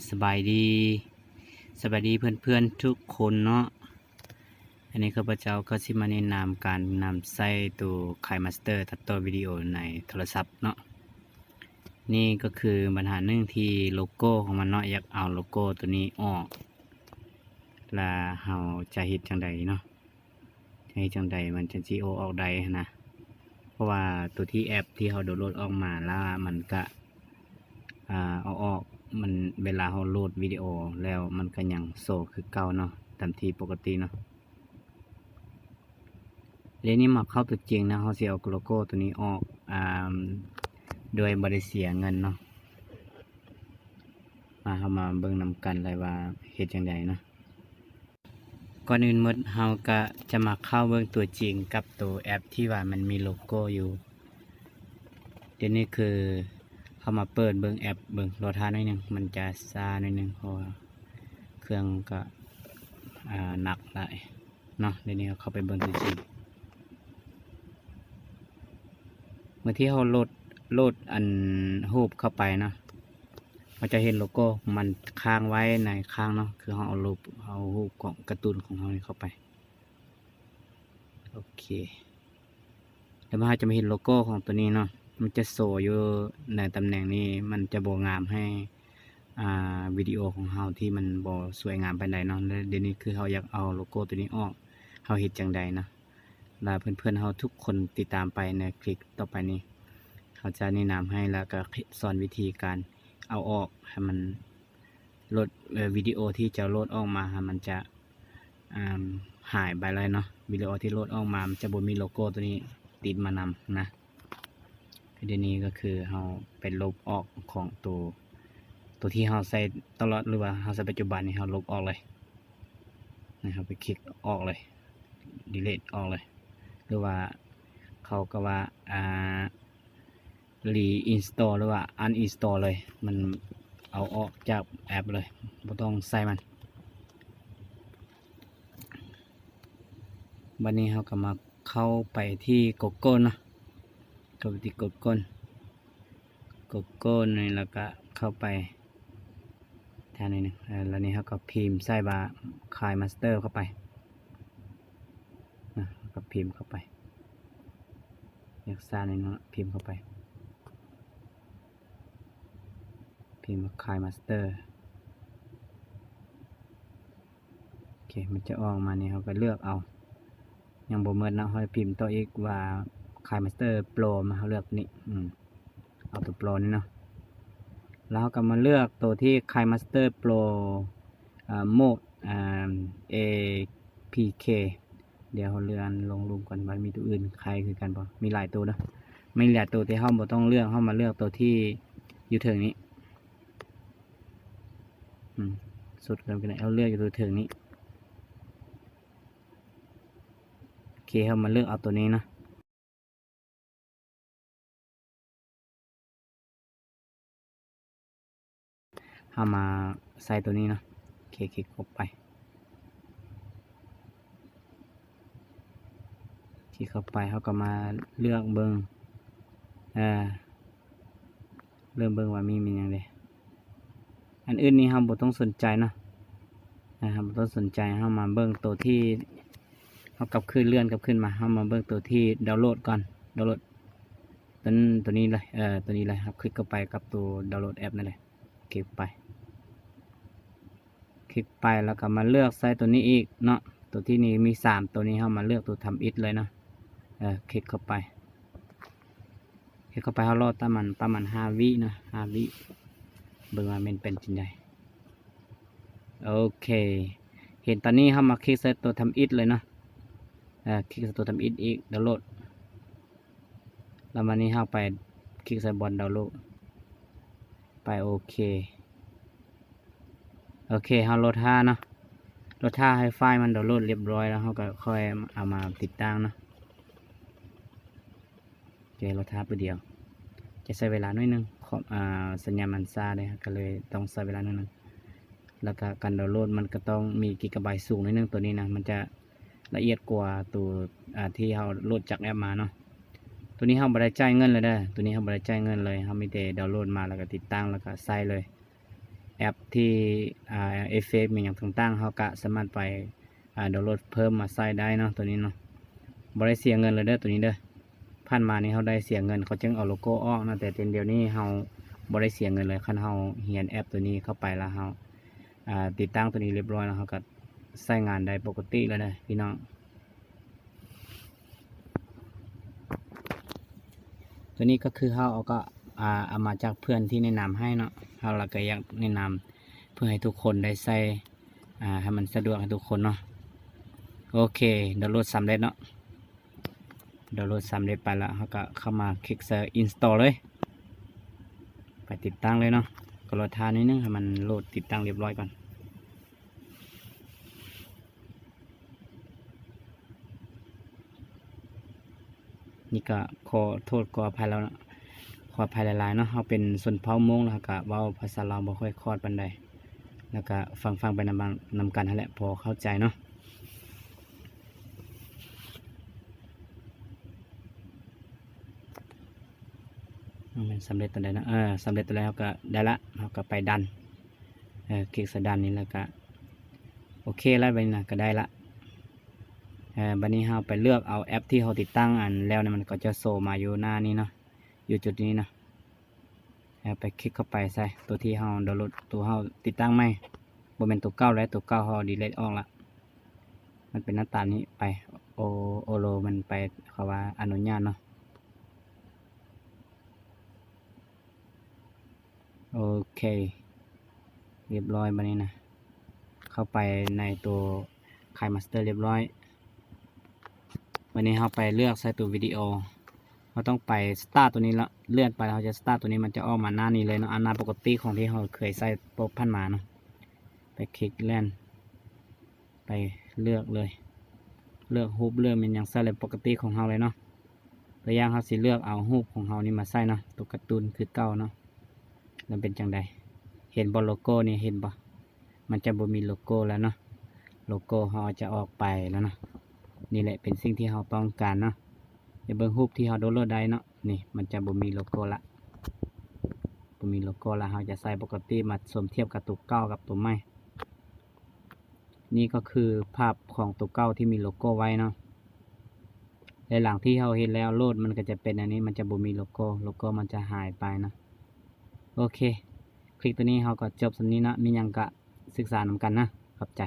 ສະບາຍດີ ສະບາຍດີເພື່ອນໆທຸກຄົນເນາະ. ອັນນີ້ຂ້າພະເຈົ້າກໍຊິມາແນະນຳການນຳໃຊ້ໂຕ KineMaster ຕັດຕໍ່ວິດີໂອໃນໂທລະສັບເນາະ. ນີ້ກໍຄືບັນຫາໜຶ່ງທີ່ໂລໂກ້ຂອງມັນເນາະ, ຢາກເອົາໂລໂກ້ໂຕນີ້ອອກ ລະເຮົາຈະເຮັດຈັ່ງໃດເນາະ? ເຮັດຈັ່ງໃດມັນຈັ່ງຊິເອົາອອກໄດ້ຫັ້ນນະ? ເພາະວ່າໂຕທີ່ແອັບທີ່ເຮົາດາວໂຫຼດອອກມາລະ ມັນກະ ອາ ເອົາອອກ ມັນ ເວລາເຮົາໂຫຼດວິດີໂອແລ້ວ ມັນກະຍັງໂຊຄືເກົ່າເນາະ ຕາມທີ່ປົກກະຕິເນາະ. ດຽວນີ້ມາເຂົ້າຕົວຈິງນະ, ເຮົາຊິເອົາໂລໂກ້ໂຕນີ້ອອກ ອາ ໂດຍບໍ່ໄດ້ເສຍເງິນເນາະ. ມາ ເຮົາມາເບິ່ງນຳກັນເລີຍວ່າເຮັດຈັ່ງໃດເນາະ. ກ່ອນອື່ນໝົດເຮົາກະຈະມາເຂົ້າເບິ່ງຕົວຈິງກັບໂຕແອັບທີ່ວ່າມັນມີໂລໂກ້ຢູ່. ດຽວນີ້ຄືເຮົາມາເປີດເບິ່ງແອັບເບິ່ງ, ລໍຖ້າໜ້ອຍໜຶ່ງ, ມັນຈະຊ້າໜ້ອຍໜຶ່ງ ເພາະວ່າເຄື່ອງກະ ອາ ໜັກຫຼາຍເນາະ. ດຽວນີ້ເຮົາເຂົ້າໄປເບິ່ງຕົວຈິງ. ເມື່ອທີ່ເຮົາໂຫຼດ ໂຫຼດອັນຮູບເຂົ້າໄປເນາະ, ເຮົາຈະເຫັນໂລໂກ້ມັນຄ້າງໄວ້ໃນຂ້າງເນາະ, ຄືເຮົາເອົາຮູບ ເອົາຮູບຂອງກາຕູນຂອງເຮົານີ້ເຂົ້າໄປ. ໂອເຄ ແລ້ວເຮົາຈະມາເຫັນໂລໂກ້ຂອງໂຕນີ້ເນາະ, ມັນຈະໂຊຢູ່ໃນຕຳແໜ່ງນີ້, ມັນຈະບໍ່ງາມໃຫ້ ອາ ວິດີໂອຂອງເຮົາທີ່ມັນບໍ່ສວຍງາມປານໃດເນາະ. ແລະ ດຽວນີ້ຄືເຮົາຢາກເອົາໂລໂກ້ໂຕນີ້ອອກ, ເຮົາເຮັດຈັ່ງໃດເນາະ? ລະເພື່ອນໆເຮົາທຸກຄົນຕິດຕາມໄປໃນຄລິບຕໍ່ໄປນີ້, ເຮົາຈະແນະນຳໃຫ້ ລະກະສອນວິທີການເອົາອອກໃຫ້ມັນ ໂຫຼດ ເອີ ວິດີໂອທີ່ເຈົ້າໂຫຼດອອກມາຫັ້ນ ມັນຈະ ອາ ຫາຍໄປເລີຍເນາະ. ວິດີໂອທີ່ໂຫຼດອອກມາ ມັນຈະບໍ່ມີໂລໂກ້ໂຕນີ້ຕິດມານຳນະ. ດຽວນີ້ກໍຄືເຮົາໄປລົບອອກຂອງໂຕ ໂຕທີ່ເຮົາໃຊ້ຕະຫຼອດ ຫຼືວ່າເຮົາໃຊ້ປັດຈຸບັນນີ້ ເຮົາລົບອອກເລີຍນະ, ເຮົາໄປຄລິກອອກເລີຍ ດີລີດອອກເລີຍ ຫຼືວ່າເຂົາກໍວ່າ ອາ ຣີອິນສະຕໍ ຫຼືວ່າອັນອິນສະຕໍເລີຍ, ມັນເອົາອອກຈາກແອັບເລີຍ, ບໍ່ຕ້ອງໃຊ້ມັນ. ບັດນີ້ເຮົາກໍມາເຂົ້າໄປທີ່ Google ເນາະ, ເຂົ້າໄປທີ່ Google Google ນີ້ ແລ້ວກະເຂົ້າໄປທາງນີ້ນະ, ເອີ ແລ້ວນີ້ເຮົາກໍພິມໃສ່ວ່າ KineMaster ເຂົ້າໄປນະ, ເຮົາກໍພິມເຂົ້າໄປ ຢາກຊ້າໜ້ອຍໜຶ່ງ ພິມເຂົ້າໄປ ພິມວ່າ KineMaster. ໂອເຄ ມັນຈະອອກມານີ້ ເຮົາກໍເລືອກເອົາ, ຍັງບໍ່ໝົດເນາະ, ເຮົາພິມຕໍ່ອີກວ່າ KineMaster Pro ມາ ເຮົາເລືອກນີ້ ອືມ ເອົາຕົວ Pro ນີ້ເນາະ, ແລ້ວເຮົາກໍມາເລືອກຕົວທີ່ KineMaster Pro ເອີ Mode ອາ ເອ ພີ ເຄ ດຽວເຮົາເລື່ອນລົງລຸ່ມກ່ອນ ວ່າມີຕົວອື່ນຄ້າຍຄືກັນບໍ່, ມີຫຼາຍຕົວເດີ, ມີຫຼາຍຕົວທີ່ເຮົາບໍ່ຕ້ອງເລືອກ, ເຮົາມາເລືອກຕົວທີ່ຢູ່ເທິງນີ້ ອືມ ສຸດເກີນໄປ ເຮົາເລືອກຢູ່ຕົວເທິງນີ້. ໂອເຄ ເຮົາມາເລືອກເອົາຕົວນີ້ເນາະ, ເຮົາມາໃສ່ຕົວນີ້ເນາະ. ໂອເຄ ຄລິກເຂົ້າໄປ ທີ່ເຂົ້າໄປ ເຮົາກໍມາເລືອກເບິ່ງ ເອີ ເລີ່ມເບິ່ງວ່າມີ ມີຫຍັງເດ. ອັນອື່ນນີ້ເຮົາບໍ່ຕ້ອງສົນໃຈເນາະ, ເຮົາບໍ່ຕ້ອງສົນໃຈ, ເຮົາມາເບິ່ງໂຕທີ່ເຮົາກັບຄືນ ເລື່ອນກັບຄືນມາ, ເຮົາມາເບິ່ງໂຕທີ່ດາວໂຫຼດກ່ອນ, ດາວໂຫຼດ ຕົວ ຕົວນີ້ເລີຍ, ເອີ ຕົວນີ້ເລີຍ, ເຮົາຄລິກເຂົ້າໄປກັບໂຕດາວໂຫຼດແອັບນັ້ນເລີຍ. ຄລິກໄປ ຄລິກໄປແລ້ວກໍມາເລືອກໃສ່ຕົວນີ້ອີກເນາະ, ຕົວທີ່ນີ້ມີສາມຕົວນີ້ ເຮົາມາເລືອກຕົວທຳອິດເລີຍເນາະ. ເອີ ຄລິກເຂົ້າໄປ ຄລິກເຂົ້າໄປ ເຮົາລໍປະມານ ປະມານຫ້າວິເນາະ, ຫ້າວິ ເບິ່ງວ່າແມ່ນເປັນຈັ່ງໃດ. ໂອເຄ ເຫັນຕອນນີ້ ເຮົາມາຄລິກໃສ່ຕົວທຳອິດເລີຍເນາະ, ເອີ ຄລິກໃສ່ຕົວທຳອິດອີກ ດາວໂຫຼດ. ແລ້ວມານີ້ເຮົາໄປຄລິກໃສ່ບ່ອນດາວໂຫຼດ ໄປ ໂອເຄ ໂອເຄ ເຮົາລໍຖ້າເນາະ, ລໍຖ້າໃຫ້ໄຟລ໌ມັນດາວໂຫຼດລຽບຮ້ອຍແລ້ວ ເຮົາກໍຄ່ອຍເອົາມາຕິດຕັ້ງເນາະ. ໂອເຄ ລໍຖ້າແປັບດຽວ ຈະໃຊ້ເວລາໜ້ອຍໜຶ່ງ, ຄອມ ອາ ສັນຍານມັນຊ້າເດ້ ກໍເລີຍຕ້ອງໃຊ້ເວລາໜ້ອຍໜຶ່ງ. ແລ້ວກໍການດາວໂຫຼດມັນກໍຕ້ອງມີກິກກາໄບສູງໜ້ອຍໜຶ່ງ, ຕົວນີ້ນະ ມັນຈະລະອຽດກວ່າຕົວ ອາ ທີ່ເຮົາໂຫຼດຈາກແອັບມາເນາະ. ຕົວນີ້ເຮົາບໍ່ໄດ້ຈ່າຍເງິນເລີຍເດີ, ຕົວນີ້ເຮົາບໍ່ໄດ້ຈ່າຍເງິນເລີຍ, ເຮົາມີແຕ່ດາວໂຫຼດມາ ແລ້ວກໍຕິດຕັ້ງ ແລ້ວກໍໃຊ້ເລີຍ. ແອັບທີ່ ອ່າ ເອຟເຟັກ ອີ່ຫຍັງຕ່າງໆ ເຮົາກະສາມາດໄປ ອ່າ ດາວໂຫຼດເພີ່ມມາໃຊ້ໄດ້ເນາະ ໂຕນີ້ເນາະ. ບໍ່ໄດ້ເສຍເງິນເລີຍເດີ ໂຕນີ້ເດີ. ຜ່ານມານີ້ເຮົາໄດ້ເສຍເງິນ ເຂົາຈຶ່ງເອົາໂລໂກ້ອອກເນາະ, ແຕ່ດຽວນີ້ເຮົາບໍ່ໄດ້ເສຍເງິນເລີຍ. ຄັນເຮົາຮຽນແອັບໂຕນີ້ເຂົ້າໄປແລ້ວ ເຮົາ ອ່າ ຕິດຕັ້ງໂຕນີ້ຮຽບຮ້ອຍແລ້ວ ເຮົາກະໃຊ້ງານໄດ້ປົກກະຕິເລີຍເດີພີ່ນ້ອງ. ໂຕນີ້ກໍຄືເຮົາເອົາ ກໍ ອ່າ ເອົາມາຈາກເພື່ອນທີ່ແນະນຳໃຫ້ເນາະ. ເຮົາລະກໍຢາກແນະນຳເພື່ອໃຫ້ທຸກຄົນໄດ້ໃຊ້ ອ່າ ໃຫ້ມັນສະດວກໃຫ້ທຸກຄົນເນາະ. ໂອເຄ ດາວໂຫຼດສຳເລັດເນາະ. ດາວໂຫຼດສຳເລັດໄປລະ ເຮົາກໍເຂົ້າມາຄລິກໃສ່ install ເລີຍ. ໄປຕິດຕັ້ງເລີຍເນາະ. ກໍລໍຖ້າໜ້ອຍໜຶ່ງ ໃຫ້ມັນໂຫຼດຕິດຕັ້ງຮຽບຮ້ອຍກ່ອນ. ນີ້ກໍຂໍໂທດຂໍອະໄພແລ້ວເນາະ, ຂໍອະໄພຫຼາຍໆເນາະ. ເຮົາເປັນຊົນເຜົ່າມົ້ງ ແລ້ວເຮົາກໍເວົ້າພາສາລາວບໍ່ຄ່ອຍຄອດປານໃດ, ແລ້ວກໍຟັງໆໄປນຳ ນຳກັນຫັ້ນແຫຼະ ພໍເຂົ້າໃຈເນາະ. ມັນສຳເລັດຕົວໃດເນາະ? ເອີ ສຳເລັດຕົວໃດເຮົາກໍໄດ້ລະ, ເຮົາກໍໄປ done. ເອີ ຄລິກໃສ່ done ນີ້ ແລ້ວກໍໂອເຄລະ. ບັດນີ້ນະ ກໍໄດ້ລະ. ເອີ ບັດນີ້ເຮົາໄປເລືອກເອົາແອັບທີ່ເຮົາຕິດຕັ້ງອັນແລ້ວນີ້ ມັນກໍຈະໂຊມາຢູ່ໜ້ານີ້ເນາະ, ຢູ່ຈຸດນີ້ເນາະ. ເຮົາໄປຄລິກເຂົ້າໄປໃສ່ຕົວທີ່ເຮົາດາວໂຫຼດ ຕົວເຮົາຕິດຕັ້ງໃໝ່, ບໍ່ແມ່ນຕົວເກົ່າແລ້ວ, ຕົວເກົ່າເຮົາ delete ອອກລະ. ມັນເປັນໜ້າຕານີ້. ໄປ ໂອ ໂອໂລ ມັນໄປ ເຂົາວ່າອະນຸຍາດເນາະ. ໂອເຄ ຮຽບຮ້ອຍ. ບັດນີ້ນະ ເຂົ້າໄປໃນໂຕ KineMaster ຮຽບຮ້ອຍ. ບັດນີ້ເຮົາໄປເລືອກໃສ່ໂຕວິດີໂອ, ເຮົາຕ້ອງໄປ start ໂຕນີ້ລະ, ເລື່ອນໄປແລ້ວເຮົາຈະ start ໂຕນີ້ ມັນຈະອອກມາໜ້ານີ້ເລີຍເນາະ, ອາ ໜ້າປົກກະຕິຂອງທີ່ເຮົາເຄີຍໃຊ້ປົບຜ່ານມາເນາະ. ໄປຄລິກເລື່ອນ ໄປເລືອກເລີຍ, ເລືອກຮູບ ເລືອກແມ່ນຫຍັງໃສ່ເລີຍ ປົກກະຕິຂອງເຮົາເລີຍເນາະ. ຕົວຢ່າງເຮົາຊິເລືອກເອົາຮູບຂອງເຮົານີ້ມາໃສ່ເນາະ, ໂຕກາຕູນຄືເກົ່າເນາະ. ແລ້ວເປັນຈັ່ງໃດ? ເຫັນບໍ່ໂລໂກ້ນີ້, ເຫັນບໍ່? ມັນຈະບໍ່ມີໂລໂກ້ແລ້ວເນາະ, ໂລໂກ້ເຮົາຈະອອກໄປແລ້ວເນາະ. ນີ້ແຫຼະເປັນສິ່ງທີ່ເຮົາຕ້ອງການເນາະ. ໄປເບິ່ງຮູບທີ່ເຮົາດາວໂຫຼດໄດ້ເນາະ, ນີ້ມັນຈະບໍ່ມີໂລໂກ້ລະ, ບໍ່ມີໂລໂກ້ລະ. ເຮົາຈະໃສ່ປົກກະຕິ ມາສົມທຽບກັບໂຕເກົ່າກັບໂຕໃໝ່. ນີ້ກໍຄືພາບຂອງໂຕເກົ່າທີ່ມີໂລໂກ້ໄວ້ເນາະ. ແລະ ຫຼັງທີ່ເຮົາເຮັດແລ້ວໂຫຼດ ມັນກໍຈະເປັນອັນນີ້, ມັນຈະບໍ່ມີໂລໂກ້, ໂລໂກ້ມັນຈະຫາຍໄປເນາະ. ໂອເຄ ຄລິບໂຕນີ້ເຮົາກໍຈົບສ່ຳນີ້ເນາະ, ມີຫຍັງກະສຶກສານຳກັນເນາະ. ຂອບໃຈ.